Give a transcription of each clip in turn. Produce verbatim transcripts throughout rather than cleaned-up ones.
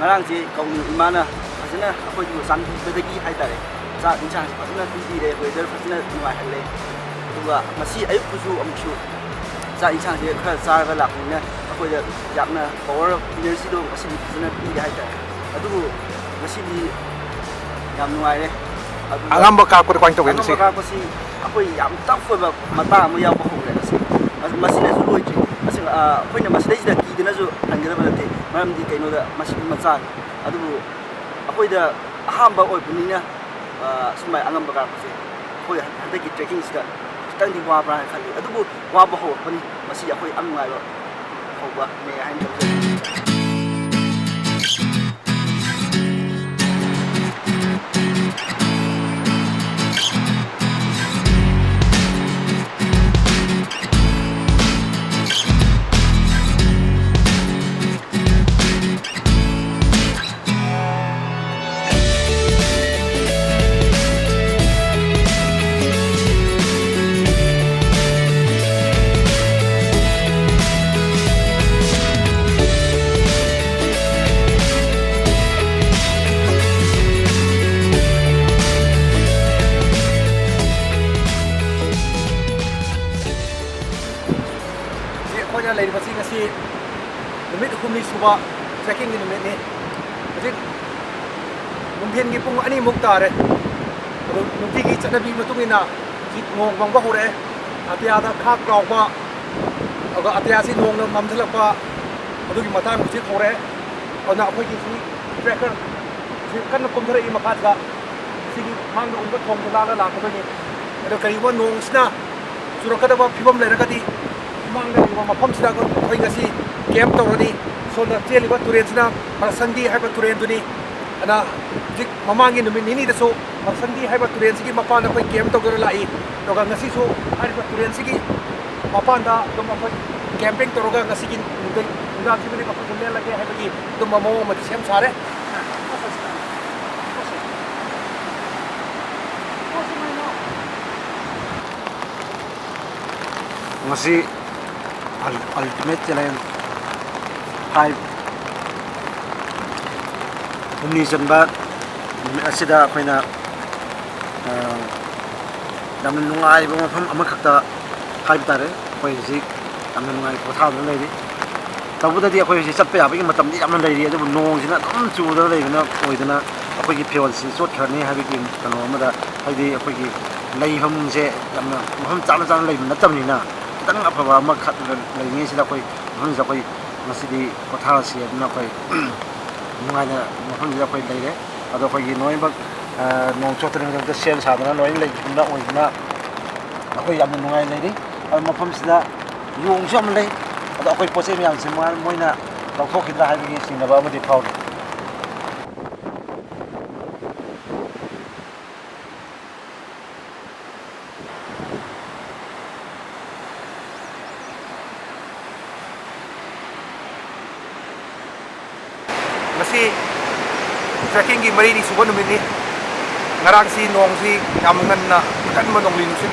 ꯉꯔꯥꯡꯁꯦ ꯀꯧꯅꯨ ꯏꯃꯥꯅ ꯐꯖꯅ ꯑꯩꯈꯣꯏꯕꯨ ꯆꯥꯟꯕꯤꯕꯗꯒꯤ ꯍꯥꯏꯇꯥꯔꯦ, ꯆꯥꯛ ꯏꯟꯁꯥꯡꯁꯦ ꯐꯖꯅ ꯄꯤꯕꯤꯔꯦ, weather ꯐꯖꯅ ꯅꯨꯡꯉꯥꯏꯍꯜꯂꯦ꯫ ꯑꯗꯨꯒ ꯉꯁꯤ ꯑꯌꯨꯛꯇꯨꯁꯨ ꯑꯃꯨꯛꯁꯨ ꯆꯥꯛ ꯏꯟꯁꯥꯡꯁꯦ ꯈꯔ ꯆꯥꯔꯒ ꯂꯥꯛꯄꯅꯤꯅ ꯑꯩꯈꯣꯏꯗ ꯌꯥꯝꯅ power energyꯗꯣ ꯉꯁꯤꯗꯤ ꯐꯖꯅ ꯄꯤꯔꯦ ꯍꯥꯏꯇꯥꯔꯦ꯫ ꯑꯗꯨꯕꯨ ꯉꯁꯤꯗꯤ ꯌꯥꯝ ꯅꯨꯡꯉꯥꯏꯔꯦ꯫ ꯑꯗꯨꯒ ꯑꯉꯝꯕ ꯀꯥꯔꯛꯄꯗ ꯀꯃꯥꯏꯅ ꯇꯧꯒꯦ ꯉꯁꯤ? ꯑꯉꯝꯕ ꯀꯥꯔꯛꯄꯁꯤ ꯑꯩꯈꯣꯏ ꯌꯥꯝ tough ꯑꯣꯏꯕ ꯃꯇꯥꯡ ꯑꯃ ꯌꯥꯎꯕ ꯍꯧꯔꯦ ꯉꯁꯤ꯫ ꯃꯁꯤꯅꯁꯨ ꯂꯣꯏꯗ꯭ꯔꯤ꯫ ꯃꯁꯤ, ꯑ, ꯑꯩꯈꯣꯏꯅ ꯃꯁꯤꯗꯩꯁꯤꯗ ꯀꯤꯗꯅꯁꯨ ꯍꯟꯒꯗꯕ ꯅꯠꯇꯦ꯫ ꯃꯔꯝꯗꯤ ꯀꯩꯅꯣꯗ ꯃꯁꯤꯗꯤ ꯃꯆꯥꯅꯤ꯫ ꯑꯗꯨꯕꯨ ꯑꯩꯈꯣꯏꯗ ꯑꯍꯥꯟꯕ ꯑꯣꯏꯕꯅꯤꯅ, ꯑ, ꯁꯨꯃꯥꯏꯅ ꯑꯉꯝꯕ ꯀꯥꯔꯛꯄꯁꯦ ꯑꯩꯈꯣꯏ ꯍꯟꯗꯛꯀꯤ trekkingꯁꯤꯗ ꯈꯤꯇꯪꯗꯤ ꯋꯥꯕ꯭ꯔꯥ ꯍꯥꯏꯅ ꯈꯜꯂꯤ꯫ ꯑꯗꯨꯕꯨ ꯋꯥꯕ ꯍꯧꯔꯛꯄꯅꯤ꯫ ꯃꯁꯤ ꯑꯩꯈꯣꯏ ꯌꯥꯝ ꯅꯨꯡꯉꯥꯏꯕ ꯍꯧꯕꯅꯦ ꯍꯥꯏꯅ ꯂꯧꯖꯩ꯫ ꯍꯧꯖꯤꯛ ꯑꯩꯈꯣꯏꯅ ꯂꯩꯔꯤꯕꯁꯤ ꯉꯁꯤ ꯅꯨꯃꯤꯠ ꯍꯨꯝꯅꯤ ꯁꯨꯕ trekkingꯒꯤ ꯅꯨꯃꯤꯠꯅꯤ꯫ ꯍꯧꯖꯤꯛ ꯅꯨꯡꯊꯤꯟꯒꯤ ꯄꯨꯡ ꯑꯅꯤꯃꯨꯛ ꯇꯥꯔꯦ꯫ ꯑꯗꯨ ꯅꯨꯡꯇꯤꯒꯤ ꯆꯠꯅꯕꯤ ꯃꯇꯨꯡ ꯏꯟꯅ ꯍꯧꯖꯤꯛ ꯅꯣꯡ ꯃꯪꯕ ꯍꯧꯔꯛꯑꯦ꯫ ꯑꯇꯤꯌꯥꯗ ꯈꯥꯛ ꯂꯥꯎꯕ, ꯑꯗꯨꯒ ꯑꯇꯤꯌꯥꯁꯤ ꯅꯣꯡꯅ ꯃꯝꯁꯤꯜꯂꯛꯄ, ꯑꯗꯨꯒꯤ ꯃꯇꯥꯡ ꯍꯧꯖꯤꯛ ꯍꯧꯔꯛꯑꯦ꯫ ꯑꯗꯨꯅ ꯑꯩꯈꯣꯏꯒꯤ ꯁꯤ trekker ꯁꯤ ꯀꯟꯅ ꯀꯨꯝꯊꯔꯛꯏ ꯃꯈꯥꯁꯤꯗ꯫ ꯁꯤꯒꯤ ꯃꯥꯡꯗ ꯎꯕ ꯊꯣꯡꯗꯣ ꯂꯥꯜꯂ ꯂꯥꯛꯀꯗꯣꯏꯅꯤ꯫ ꯑꯗꯣ ꯀꯔꯤꯒꯨꯝꯕ ꯅꯣꯡꯁꯤꯅ ꯆꯨꯔꯛꯀꯗꯕ ꯐꯤꯕꯝ ꯂꯩꯔꯒꯗꯤ ꯃꯃꯥꯡꯗ ꯂꯩꯔꯤꯕ ꯃꯐꯝꯁꯤꯗ ꯑꯩꯈꯣꯏ ꯉꯁꯤ camp ꯇꯧꯔꯅꯤ꯫ ꯁꯣꯝꯗ ꯆꯦꯜꯂꯤꯕ ꯇꯨꯔꯦꯜꯁꯤꯅ ꯃꯔꯁꯪꯗꯤ ꯍꯥꯏꯕ ꯇꯨꯔꯦꯜꯗꯨꯅꯤ꯫ ꯑꯗ ꯍꯧꯖꯤꯛ ꯃꯃꯥꯡꯒꯤ ꯅꯨꯃꯤꯠ ꯅꯤꯅꯤꯗꯁꯨ ꯃꯔꯁꯪꯗꯤ ꯍꯥꯏꯕ ꯇꯨꯔꯦꯜꯁꯤꯒꯤ ꯃꯄꯥꯟꯗ ꯑꯩꯈꯣꯏ camp ꯇꯧꯗꯨꯅ ꯂꯥꯛꯏ꯫ ꯑꯗꯨꯒ ꯉꯁꯤꯁꯨ ꯍꯥꯏꯔꯤꯕ ꯇꯨꯔꯦꯜꯁꯤꯒꯤ ꯃꯄꯥꯟꯗ ꯑꯗꯨꯝ ꯑꯩꯈꯣꯏ camping ꯇꯧꯔꯒ ꯉꯁꯤꯒꯤ ꯅꯨꯡꯊꯤꯜ ꯅꯨꯡꯗꯥꯡꯁꯤꯗꯗꯤ ꯃꯐꯝꯗ ꯂꯦꯜꯂꯒꯦ ꯍꯥꯏꯕꯒꯤ ꯑꯗꯨꯝꯕ ꯃꯑꯣꯡ ꯑꯃꯗꯤ ꯁꯦꯝ ꯁꯥꯔꯦ꯫ ꯉꯁꯤ Ul-, Ultimate Challenge five ꯍꯨꯝꯅꯤ ꯆꯟꯕ ꯅꯨꯃꯤꯠ ꯑꯁꯤꯗ ꯑꯩꯈꯣꯏꯅ, ꯑ, ꯌꯥꯝꯅ ꯅꯨꯡꯉꯥꯏꯕ ꯃꯐꯝ ꯑꯃꯈꯛꯇ ꯍꯥꯏꯕ ꯇꯥꯔꯦ꯫ ꯑꯩꯈꯣꯏ ꯍꯧꯖꯤꯛ ꯌꯥꯝꯅ ꯅꯨꯡꯉꯥꯏ ꯄꯣꯊꯥꯗꯨꯅ ꯂꯩꯔꯤ꯫ ꯇꯧꯕꯗꯗꯤ ꯑꯩꯈꯣꯏ ꯍꯧꯖꯤꯛ ꯆꯠꯄ ꯌꯥꯕꯒꯤ ꯃꯇꯝꯗꯤ ꯌꯥꯝꯅ ꯂꯩꯔꯤ, ꯑꯗꯨꯕꯨ ꯅꯣꯡꯁꯤꯅ ꯑꯗꯨꯝ ꯆꯨꯗꯅ ꯂꯩꯕꯅ ꯑꯣꯏꯗꯅ ꯑꯩꯈꯣꯏꯒꯤ ꯐꯤꯔꯣꯜꯁꯤ ꯆꯣꯠꯈ꯭ꯔꯅꯤ ꯍꯥꯏꯕꯒꯤ ꯀꯩꯅꯣ ꯑꯃꯗ, ꯍꯥꯏꯗꯤ ꯑꯩꯈꯣꯏꯒꯤ ꯂꯩꯐꯝꯁꯦ ꯌꯥꯝꯅ ꯃꯐꯝ ꯆꯥꯅ ꯆꯥꯅ ꯂꯩꯕ ꯅꯠꯇꯕꯅꯤꯅ, ꯈꯤꯇꯪ ꯑꯐꯕ ꯑꯃꯈꯛ ꯂꯩꯔꯤꯉꯩꯁꯤꯗ ꯑꯩꯈꯣꯏ ꯃꯐꯝꯁꯤꯗ ꯑꯩꯈꯣꯏ ꯉꯁꯤꯗꯤ ꯄꯣꯊꯥꯔꯁꯤ ꯑꯗꯨꯅ ꯑꯩꯈꯣꯏ ꯅꯨꯡꯉꯥꯏꯅ ꯃꯐꯝꯁꯤꯗ ꯑꯩꯈꯣꯏ ꯂꯩꯔꯦ꯫ ꯑꯗꯣ ꯑꯩꯈꯣꯏꯒꯤ ꯂꯣꯏꯅꯃꯛ, ꯑ, ꯅꯣꯡ ꯆꯣꯠꯇꯅꯤꯡꯉꯥꯏꯗꯃꯛꯇ ꯁꯦꯝ ꯁꯥꯗꯅ ꯂꯣꯏꯅ ꯂꯩꯈꯤꯕꯅ ꯑꯣꯏꯗꯅ ꯑꯩꯈꯣꯏ ꯌꯥꯝꯅ ꯅꯨꯡꯉꯥꯏ ꯂꯩꯔꯤ꯫ ꯑꯗꯣ ꯃꯐꯝꯁꯤꯗ ꯌꯣꯡꯁꯨ ꯌꯥꯝꯅ ꯂꯩ꯫ ꯑꯗꯣ ꯑꯩꯈꯣꯏ ꯄꯣꯠ ꯆꯩ ꯃꯌꯥꯝꯁꯦ ꯃꯣꯏ-, ꯃꯣꯏꯅ ꯂꯧꯊꯣꯛꯈꯤꯗ꯭ꯔꯥ ꯍꯥꯏꯕꯒꯤ ꯆꯤꯡꯅꯕ ꯑꯃꯗꯤ ꯐꯥꯎꯔꯤ꯫ ꯉꯁꯤ trekking ꯒꯤ ꯃꯔꯤꯅꯤ ꯁꯨꯕ ꯅꯨꯃꯤꯠꯅꯤ꯫ ꯉꯔꯥꯡꯁꯤ ꯅꯣꯡꯁꯤ ꯌꯥꯝ ꯉꯟꯅ ꯑꯀꯟꯕ ꯅꯣꯡꯂꯩ ꯅꯨꯡꯁꯤꯠ,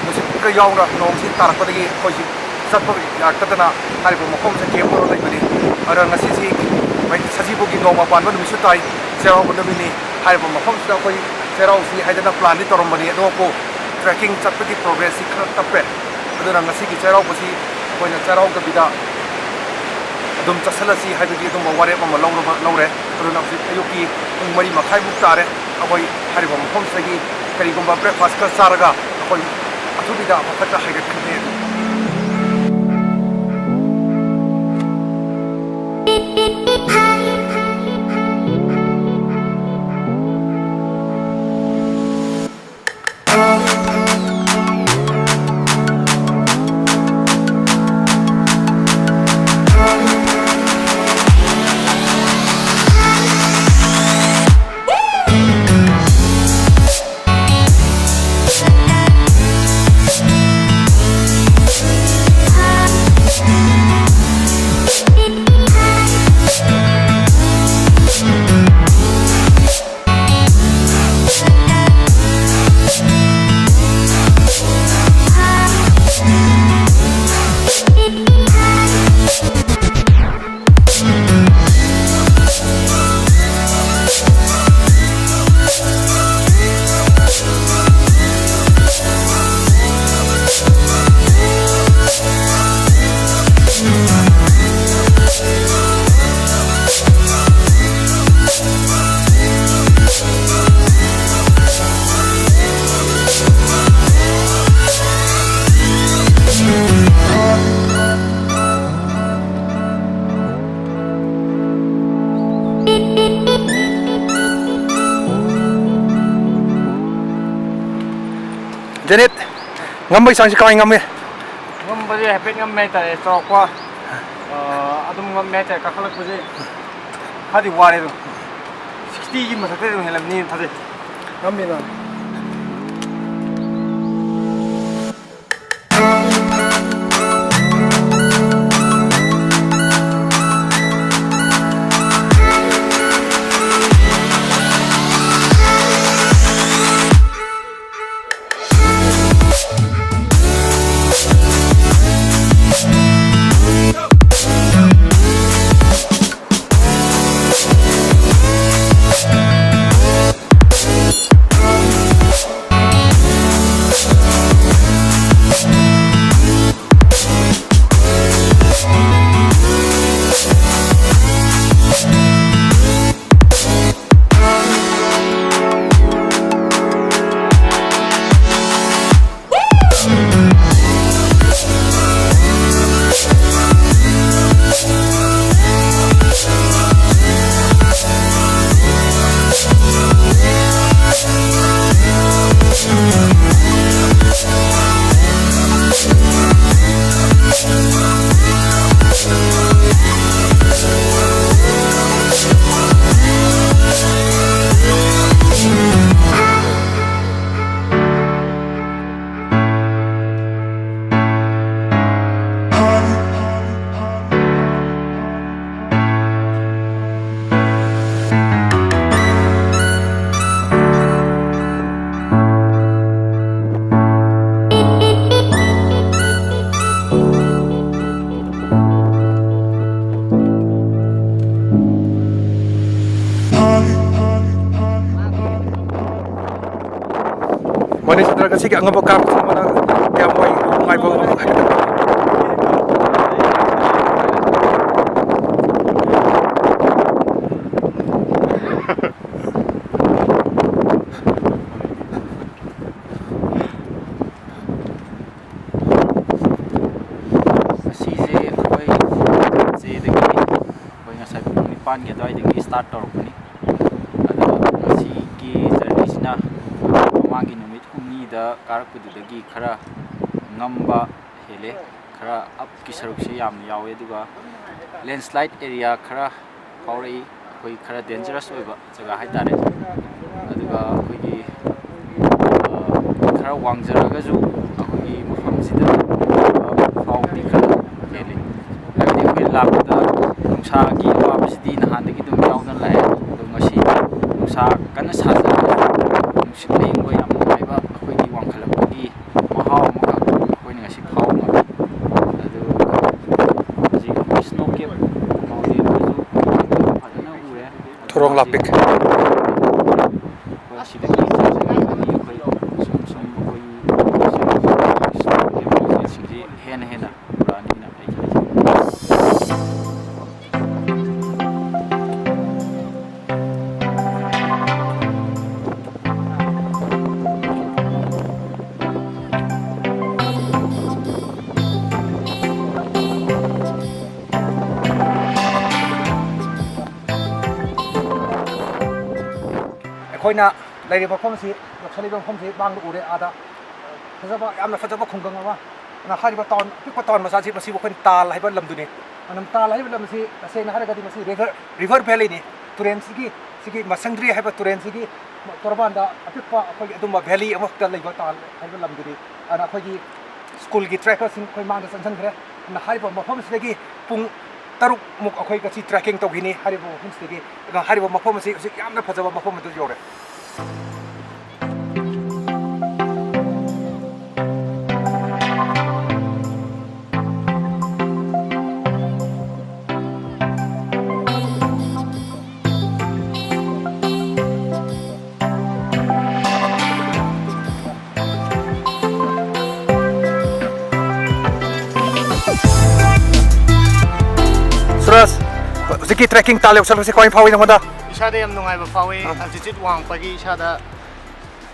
ꯅꯨꯡꯁꯤꯠꯀ ꯌꯥꯎꯅ ꯅꯣꯡꯁꯤ ꯇꯥꯔꯛꯄꯗꯒꯤ ꯑꯩꯈꯣꯏꯁꯤ ꯆꯠꯄ ꯌꯥꯔꯛꯇꯗꯅ ꯍꯥꯏꯔꯤꯕ ꯃꯐꯝꯁꯤꯗ camp ꯇꯧꯔ ꯂꯩꯕꯅꯤ꯫ ꯑꯗꯨꯅ ꯉꯁꯤꯁꯤ ꯁꯖꯤꯕꯨꯒꯤ ꯅꯣꯡꯃ ꯄꯥꯟꯕ ꯅꯨꯃꯤꯠꯁꯨ ꯇꯥꯏ, ꯆꯩꯔꯥꯎꯕ ꯅꯨꯃꯤꯠꯅꯤ꯫ ꯍꯥꯏꯔꯤꯕ ꯃꯐꯝꯁꯤꯗ ꯑꯩꯈꯣꯏ ꯆꯩꯔꯥꯎꯁꯤ ꯍꯥꯏꯗꯅ plan ꯗꯤ ꯇꯧꯔꯝꯕꯅꯤ, ꯑꯗꯨꯕꯨ trekking ꯆꯠꯄꯒꯤ progress ꯁꯤ ꯈꯔ ꯇꯞꯄꯦ꯫ ꯑꯗꯨꯅ ꯉꯁꯤꯒꯤ ꯆꯩꯔꯥꯎꯕꯁꯤ ꯑꯩꯈꯣꯏꯅ ꯆꯩꯔꯥꯎꯗꯕꯤꯗ ꯑꯗꯨꯝ ꯆꯠꯁꯜꯂꯁꯤ ꯍꯥꯏꯕꯒꯤ ꯑꯗꯨꯝꯕ ꯋꯥꯔꯦꯞ ꯑꯃ ꯂꯧꯔꯕ, ꯂꯧꯔꯦ꯫ ꯑꯗꯨꯅ ꯍꯧꯖꯤꯛ ꯑꯌꯨꯛꯀꯤ ꯄꯨꯡ ꯃꯔꯤ ꯃꯈꯥꯏꯃꯨꯛ ꯇꯥꯔꯦ꯫ ꯑꯩꯈꯣꯏ ꯍꯥꯏꯔꯤꯕ ꯃꯐꯝꯁꯤꯗꯒꯤ ꯀꯔꯤꯒꯨꯝꯕ breakfast ꯈꯔ ꯆꯥꯔꯒ ꯑꯩꯈꯣꯏ ꯑꯊꯨꯕꯤꯗ ꯃꯊꯛꯇ ꯍꯥꯏꯒꯠꯈ꯭ꯔꯅꯤ꯫ ꯖꯦꯅꯤꯠ, ꯉꯝꯕꯒꯤ ꯆꯥꯡꯁꯤ ꯀꯃꯥꯏꯅ ꯉꯝꯃꯤ? ꯉꯝꯕꯁꯦ ꯍꯥꯏꯐꯦꯠ ꯉꯝꯃꯦ ꯍꯥꯏꯇꯥꯔꯦ, ꯆꯥꯎꯔꯥꯛꯄ, ꯑ, ꯑꯗꯨꯝ ꯉꯝꯃꯦ ꯍꯥꯏꯇꯥꯔꯦ꯫ ꯀꯥꯈꯠꯂꯛꯄꯁꯦ ꯈꯔꯗꯤ ꯋꯥꯔꯦ, ꯑꯗꯨꯝ ꯁꯤꯛꯁꯇꯤꯒꯤ ꯃꯊꯛꯇꯗꯤ ꯑꯗꯨꯝ ꯍꯦꯜꯂꯝꯅꯤꯅ ꯊꯥꯖꯩ꯫ ꯉꯝꯃꯤꯅ꯫ ꯃꯣꯅꯤꯁꯇꯔ ꯉꯁꯤꯒꯤ ꯑꯉꯝꯕ ꯀꯥꯡ ꯆꯤꯡꯕꯗ ꯀꯌꯥꯝ ꯋꯥꯏ ꯅꯨꯡꯉꯥꯏꯕ? ꯑꯁꯤꯁꯦ ꯑꯩꯈꯣꯏ ꯆꯦꯗꯒꯤ ꯑꯩꯈꯣꯏ ꯉꯁꯥꯏ ꯄꯨꯡ ꯅꯤꯄꯥꯟꯒꯤ ꯑꯗꯨꯋꯥꯏꯗꯒꯤ ꯁ꯭ꯇꯥꯔꯠ ꯇꯧꯔꯛꯄꯅꯤ꯫ ꯑꯗꯣ ꯉꯁꯤꯒꯤ ꯖꯔꯅꯤꯁꯤꯅ ꯃꯃꯥꯡꯒꯤ ꯅꯨꯃꯤꯠ ꯍꯨꯝꯅꯤꯗ ꯀꯥꯔꯛꯄꯗꯨꯗꯒꯤ ꯈꯔ ꯉꯝꯕ ꯍꯦꯜꯂꯦ꯫ ꯈꯔ ꯑꯞꯀꯤ ꯁꯔꯨꯛꯁꯦ ꯌꯥꯝꯅ ꯌꯥꯎꯋꯦ, ꯑꯗꯨꯒ ꯂꯦꯟꯁ꯭ꯂꯥꯏꯠ ꯑꯦꯔꯤꯌꯥ ꯈꯔ ꯐꯥꯎꯔꯛꯏ꯫ ꯑꯩꯈꯣꯏ ꯈꯔ ꯗꯦꯟꯖꯔꯁ ꯑꯣꯏꯕ ꯖꯒꯥ ꯍꯥꯏꯇꯥꯔꯦ꯫ ꯑꯗꯨꯒ ꯑꯩꯈꯣꯏꯒꯤ, ꯑ, ꯈꯔ ꯋꯥꯡꯖꯔꯒꯁꯨ ꯑꯩꯈꯣꯏꯒꯤ ꯃꯐꯝꯁꯤꯗ ꯐꯥꯎꯕꯗꯤ ꯈꯔ ꯍꯦꯜꯂꯤ꯫ ꯍꯥꯏꯕꯗꯤ ꯑꯩꯈꯣꯏ ꯂꯥꯛꯄꯗ ꯅꯨꯡꯁꯥꯒꯤ ꯑꯋꯥꯕꯁꯤꯗꯤ ꯅꯍꯥꯟꯗꯒꯤ ꯑꯗꯨꯝ ꯌꯥꯎꯗꯅ ꯂꯥꯛꯑꯦ꯫ ꯑꯗꯣ ꯉꯁꯤ ꯅꯨꯡꯁꯥ ꯀꯟꯅ ꯁꯥꯖꯔꯒꯁꯨ ꯅꯨꯡꯁꯤꯠ ꯑꯌꯤꯡꯕ ꯌꯥꯝ ꯅꯨꯡꯉꯥꯏꯕ ꯑꯩꯈꯣꯏꯒꯤ ꯋꯥꯡꯈꯠꯂꯛꯄꯒꯤ ꯃꯍꯥꯎ ꯑꯃꯈꯛ ꯑꯩꯈꯣꯏꯅ ꯉꯁꯤ ꯐꯥꯎꯕ ꯉꯝꯃꯤ꯫ ꯑꯗꯨ ꯍꯧꯖꯤꯛ ꯁ꯭ꯅꯣ ꯀꯦꯞ ꯃꯥꯎꯟꯇꯦꯟꯗꯨꯁꯨ ꯐꯖꯅ ꯎꯔꯦ꯫ ꯊꯣꯔꯣꯡ ꯂꯥꯞꯄꯤꯛ꯫ ꯑꯩꯈꯣꯏ ꯁꯤꯗꯒꯤ ꯆꯠꯂꯒꯗꯤ ꯑꯩꯈꯣꯏ ꯁꯨꯝ ꯁꯨꯝ ꯑꯩꯈꯣꯏꯒꯤ ꯁ꯭ꯅꯣ ꯀꯦꯞ ꯃꯥꯎꯟꯇꯦꯟꯁꯤꯡꯁꯤ ꯍꯦꯟꯅ ꯍꯦꯟꯅ ꯎꯔꯛꯑꯅꯤꯅ ꯑꯩ ꯈꯜꯂꯤ꯫ ꯑꯩꯈꯣꯏꯅ ꯂꯩꯔꯤꯕ ꯃꯐꯝꯁꯤ, ꯌꯧꯁꯜꯂꯤꯕ ꯃꯐꯝꯁꯤ ꯃꯥꯡꯗ ꯎꯔꯦ꯫ ꯑꯥꯗ ꯐꯖꯕ, ꯌꯥꯝꯅ ꯐꯖꯕ ꯈꯨꯡꯒꯪ ꯑꯃ꯫ ꯑꯗꯨꯅ ꯍꯥꯏꯔꯤꯕ ꯇꯥꯎꯟ, ꯑꯄꯤꯛꯄ ꯇꯥꯎꯟ ꯃꯆꯥꯁꯤ, ꯃꯁꯤꯕꯨ ꯑꯩꯈꯣꯏꯅ ꯇꯥꯜ ꯍꯥꯏꯕ ꯂꯝꯗꯨꯅꯤ꯫ ꯑꯗꯨꯅ ꯇꯥꯜ ꯍꯥꯏꯔꯤꯕ ꯂꯝ ꯑꯁꯤ ꯇꯁꯦꯡꯅ ꯍꯥꯏꯔꯒꯗꯤ ꯃꯁꯤ ꯔꯤꯚꯔ, ꯔꯤꯚꯔ ꯚꯦꯂꯤꯅꯤ꯫ ꯇꯨꯔꯦꯟꯁꯤꯒꯤ, ꯁꯤꯒꯤ ꯃꯁꯪꯗ꯭ꯔꯤ ꯍꯥꯏꯕ ꯇꯨꯔꯦꯟꯁꯤꯒꯤ ꯇꯣꯔꯕꯥꯟꯗ ꯑꯄꯤꯛꯄ ꯑꯩꯈꯣꯏꯒꯤ ꯑꯗꯨꯝꯕ ꯚꯦꯂꯤ ꯑꯃꯈꯛꯇ ꯂꯩꯕ ꯇꯥꯜ ꯍꯥꯏꯕ ꯂꯝꯗꯨꯅꯤ꯫ ꯑꯗꯨꯅ ꯑꯩꯈꯣꯏꯒꯤ ꯁ꯭ꯀꯨꯜꯒꯤ ꯇ꯭ꯔꯦꯀꯔꯁꯤꯡ ꯑꯩꯈꯣꯏ ꯃꯥꯡꯗ ꯆꯪꯁꯤꯟꯈ꯭ꯔꯦ꯫ ꯑꯗꯨꯅ ꯍꯥꯏꯔꯤꯕ ꯃꯐꯝꯁꯤꯗꯒꯤ ꯄꯨꯡ ꯇꯔꯨꯛꯃꯨꯛ ꯑꯩꯈꯣꯏ ꯉꯁꯤ ꯇ꯭ꯔꯦꯀꯤꯡ ꯇꯧꯈꯤꯅꯤ꯫ ꯍꯥꯏꯔꯤꯕ ꯃꯐꯝꯁꯤꯗꯒꯤ, ꯑꯗꯨꯒ ꯍꯥꯏꯔꯤꯕ ꯃꯐꯝ ꯑꯁꯤ ꯍꯧꯖꯤꯛ ꯌꯥꯝꯅ ꯐꯖꯕ ꯃꯐꯝ ꯑꯗꯨ ꯌꯧꯔꯦ꯫ ꯁꯨꯔꯖ, ꯍꯧꯖꯤꯛꯀꯤ ꯇ꯭ꯔꯦꯛꯀꯤꯡ ꯇꯥꯜ ꯌꯧꯁꯜꯂꯛꯄꯁꯤ ꯀꯃꯥꯏꯅ ꯐꯥꯎꯏ ꯅꯉꯣꯟꯗ? ꯏꯁꯥꯗ ꯌꯥꯝ ꯅꯨꯡꯉꯥꯏꯕ ꯐꯥꯎꯏ꯫ ꯑꯥ꯫ Altitude ꯋꯥꯡꯉꯛꯄꯒꯤ ꯏꯁꯥꯗ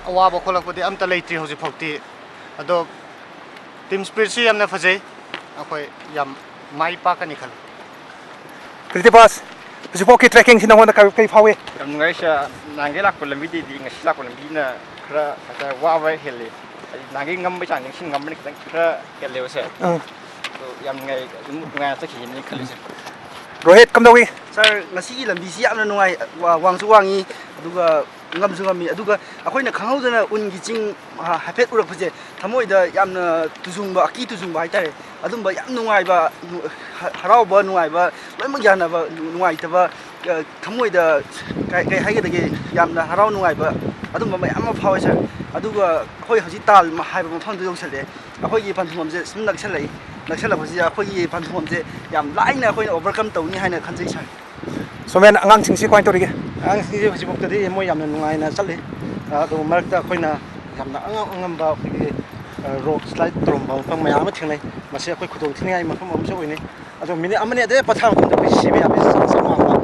ꯑꯋꯥꯕ ꯈꯣꯠꯂꯛꯄꯗꯤ ꯑꯝꯇ ꯂꯩꯇ꯭ꯔꯤ ꯍꯧꯖꯤꯛꯐꯥꯎꯗꯤ꯫ ꯑꯗꯣ team spiritꯁꯨ ꯌꯥꯝꯅ ꯐꯖꯩ꯫ ꯑꯩꯈꯣꯏ ꯌꯥꯝ ꯃꯥꯏ ꯄꯥꯛꯀꯅꯤ ꯈꯜꯂꯤ꯫ ꯀ꯭ꯔꯤꯇꯤꯄꯥꯁ, ꯍꯧꯖꯤꯛꯐꯥꯎꯒꯤ ꯇ꯭ꯔꯦꯛꯀꯤꯡꯁꯤ ꯅꯉꯣꯟꯗ ꯀꯔꯤ ꯀꯔꯤ ꯐꯥꯎꯏ? ꯌꯥꯝ ꯅꯨꯡꯉꯥꯏ ꯁꯥꯔ꯫ ꯅꯍꯥꯟꯈꯩ ꯂꯥꯛꯄ ꯂꯝꯕꯤꯗꯩꯗꯤ ꯉꯁꯤ ꯂꯥꯛꯄ ꯂꯝꯕꯤꯅ ꯈꯔ ꯍꯥꯏꯇꯥꯔꯦ ꯋꯥꯕ ꯍꯦꯜꯂꯤ꯫ ꯍꯥꯏꯗꯤ ꯅꯍꯥꯟꯈꯩ ꯉꯝꯕꯒꯤ ꯆꯥꯡ ꯅꯤꯡꯁꯤꯡ ꯉꯝꯕꯅ ꯈꯤꯇꯪ ꯈꯔ ꯍꯦꯜꯂꯦꯕ ꯁꯥꯔ꯫ ꯑꯥ꯫ ꯑꯗꯣ ꯌꯥꯝ ꯅꯨꯡꯉꯥꯏ, ꯑꯗꯨꯝ ꯅꯨꯡꯉꯥꯏꯅ ꯆꯠꯈꯤꯒꯦꯅ ꯈꯜꯂꯤ ꯁꯥꯔ꯫ ꯔꯣꯍꯤꯠ, ꯀꯝꯗꯧꯏ? ꯁꯥꯔ, ꯉꯁꯤꯒꯤ ꯂꯝꯕꯤꯁꯤ ꯌꯥꯝꯅ ꯅꯨꯡꯉꯥꯏ, ꯋꯥ-, ꯋꯥꯡꯁꯨ ꯋꯥꯡꯉꯤ, ꯑꯗꯨꯒ ꯉꯝꯁꯨ ꯉꯝꯃꯤ꯫ ꯑꯗꯨꯒ ꯑꯩꯈꯣꯏꯅ ꯈꯪꯍꯧꯗꯅ ꯎꯟꯒꯤ ꯆꯤꯡ, ꯑ, ꯍꯥꯏꯐꯦꯠ ꯎꯔꯛꯄꯁꯦ ꯊꯃꯣꯏꯗ ꯌꯥꯝꯅ ꯇꯨꯖꯨꯡꯕ, ꯑꯀꯤ ꯇꯨꯖꯨꯡꯕ ꯍꯥꯏꯇꯥꯔꯦ, ꯑꯗꯨꯝꯕ ꯌꯥꯝ ꯅꯨꯡꯉꯥꯏꯕ, ꯅꯨ-, ꯍ-, ꯍꯔꯥꯎꯕ, ꯅꯨꯡꯉꯥꯏꯕ, ꯂꯣꯏꯅꯃꯛ ꯌꯥꯅꯕ, ꯅꯨ-, ꯅꯨꯡꯉꯥꯏꯇꯕ, ꯑ, ꯊꯃꯣꯏꯗ ꯀꯩ, ꯀꯩ ꯍꯥꯏꯒꯗꯒꯦ, ꯌꯥꯝꯅ ꯍꯔꯥꯎ ꯅꯨꯡꯉꯥꯏꯕ ꯑꯗꯨꯝꯕ ꯃꯌꯥꯝ ꯑꯃ ꯐꯥꯎꯋꯦ ꯁꯥꯔ꯫ ꯑꯗꯨꯒ ꯑꯩꯈꯣꯏ ꯍꯧꯖꯤꯛ ꯇꯥꯜ ꯃ-, ꯍꯥꯏꯕ ꯃꯐꯝꯗꯨ ꯌꯧꯁꯜꯂꯛꯑꯦ꯫ ꯑꯩꯈꯣꯏꯒꯤ ꯄꯟꯊꯨꯡꯐꯝꯁꯦ ꯁꯨꯝ ꯅꯛꯁꯜꯂꯛꯏ꯫ ꯅꯛꯁꯜꯂꯛꯄꯁꯤꯗ ꯑꯩꯈꯣꯏꯒꯤ ꯄꯟꯊꯨꯡꯐꯝꯁꯦ ꯌꯥꯝ ꯂꯥꯏꯅ ꯑꯩꯈꯣꯏꯅ overcome ꯇꯧꯅꯤ ꯍꯥꯏꯅ ꯈꯟꯖꯩ ꯁꯥꯔ꯫ ꯁꯣꯃꯦꯟ, ꯑꯉꯥꯡꯁꯤꯡꯁꯤ ꯀꯃꯥꯏꯅ ꯇꯧꯔꯤꯒꯦ? ꯑꯉꯥꯡꯁꯤꯡꯁꯤ ꯍꯧꯖꯤꯛꯐꯥꯎꯗꯗꯤ ꯃꯣꯏ ꯌꯥꯝꯅ ꯅꯨꯡꯉꯥꯏꯅ ꯆꯠꯂꯤ꯫ ꯑꯗꯨ ꯃꯔꯛꯇ ꯑꯩꯈꯣꯏꯅ ꯌꯥꯝꯅ ꯑꯉꯝ ꯑꯉꯝꯕ ꯑꯩꯈꯣꯏꯒꯤ, ꯑ, rock slide ꯇꯧꯔꯝꯕ ꯃꯐꯝ ꯃꯌꯥꯝ ꯑꯃ ꯊꯦꯡꯅꯩ꯫ ꯃꯁꯤ ꯑꯩꯈꯣꯏ ꯈꯨꯗꯣꯡ ꯊꯤꯅꯤꯡꯉꯥꯏ ꯃꯐꯝ ꯑꯃꯁꯨ ꯑꯣꯏꯅꯩ꯫ ꯑꯗꯣ ꯃꯤꯅꯤꯠ ꯑꯃꯅꯤ ꯑꯗꯩ ꯄꯣꯊꯥꯕ ꯃꯇꯨꯡꯗ ꯑꯩꯈꯣꯏ ꯁꯤꯕ ꯌꯥꯕꯒꯤ ꯆꯥꯟꯁ ꯑꯃ ꯋꯥꯡꯕ꯫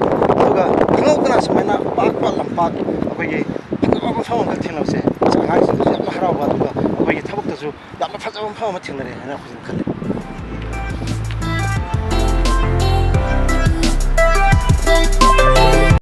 ꯑꯗꯨꯒ ꯈꯪꯍꯧꯗꯅ ꯁꯨꯃꯥꯏꯅ ꯄꯥꯛꯄ ꯂꯝꯄꯥꯛ, ꯑꯩꯈꯣꯏꯒꯤ ꯐꯖꯕ ꯃꯐꯝ ꯑꯃꯈꯛ ꯊꯦꯡꯅꯕꯁꯦ ꯑꯉꯥꯡꯁꯤꯡꯗꯁꯨ ꯌꯥꯝꯅ ꯍꯔꯥꯎꯕ, ꯑꯗꯨꯒ ꯑꯩꯈꯣꯏꯒꯤ ꯊꯕꯛꯇꯁꯨ ꯌꯥꯝꯅ ꯐꯖꯕ ꯃꯐꯝ ꯑꯃ ꯊꯦꯡꯅꯔꯦ ꯍꯥꯏꯅ ꯑꯩꯈꯣꯏꯅ ꯈꯜꯂꯤ꯫